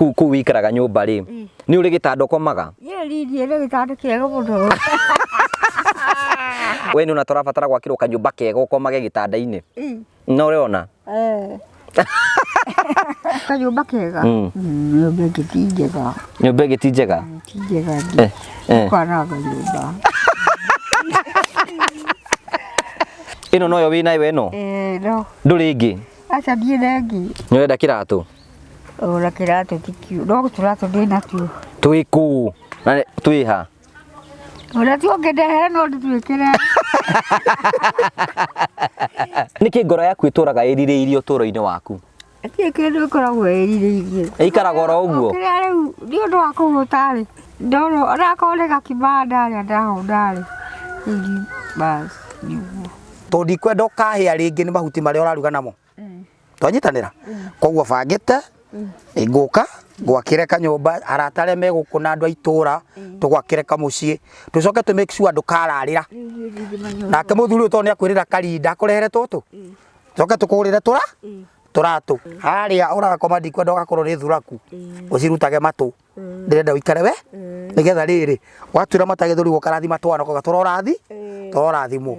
Kũu kũu wĩikaraga nyũmba rĩ, nĩ ũrĩ gĩtanda ũkomaga? Niĩ niĩ nĩ gĩtanda kĩega mũno. We nĩ ũna tũrabatara gwakĩrwo kanyũmba kega ũkomage gĩtanda-inĩ. No ũrona? Eh. Kanyũmba kega. Nyũmba ĩngĩ ti njega. Nyũmba ĩngĩ ti njega? Ti njega. Eh, eh. Kwananga nyũmba. Ĩno noyo wĩ nayo ĩno? Eh, no. Ndũrĩ ĩngĩ? Aca ndiĩ na ĩngĩ. Nĩ ũrenda kĩratũ? Ona kĩratũ ti kiũ. No tũratũ ndĩ natuo. Twĩ kũ? Na twĩ ha? Ona tuo ũngĩndehera no ndĩtwĩkĩre. Nĩkĩ ngoro yaku ĩtũraga ĩrirĩirie ũtũũro-inĩ waku? Hatirĩ kĩndũ ĩkoragwo ĩrirĩirie. Ĩikaraga oro ũguo? Kĩrĩa rĩu nĩ ũndũ wa kũhũta rĩ, ndona onakorwo nĩ gakima ndarĩa ndahũna rĩ, rĩu bas nĩguo. Tondũ ndikwenda ũkahĩa rĩngĩ nĩ mahuti marĩa ũraruga namo. Twanyitanĩra? Koguo bangĩte ngũka ngwakĩre kanyũmba arata arĩa me gũkũ na andũ a itũra tũgwakĩre kamũciĩ tũcoke tũ make sure ndũkararĩra. Nake mũthuri ũyũ tondũ nĩ akwĩrĩra karinda akũrehere tũtũ tũcoke tũkũgũrĩre tũra tũratũ harĩa ũrakoma ndikwenda ũgakorwo nĩ thuraku ũcirutage matũ ndĩrenda ũikare we nĩgetha rĩrĩ watuĩra mata gĩthũri ũkarathima twana ũkauga tũrorathi tũrorathimwo.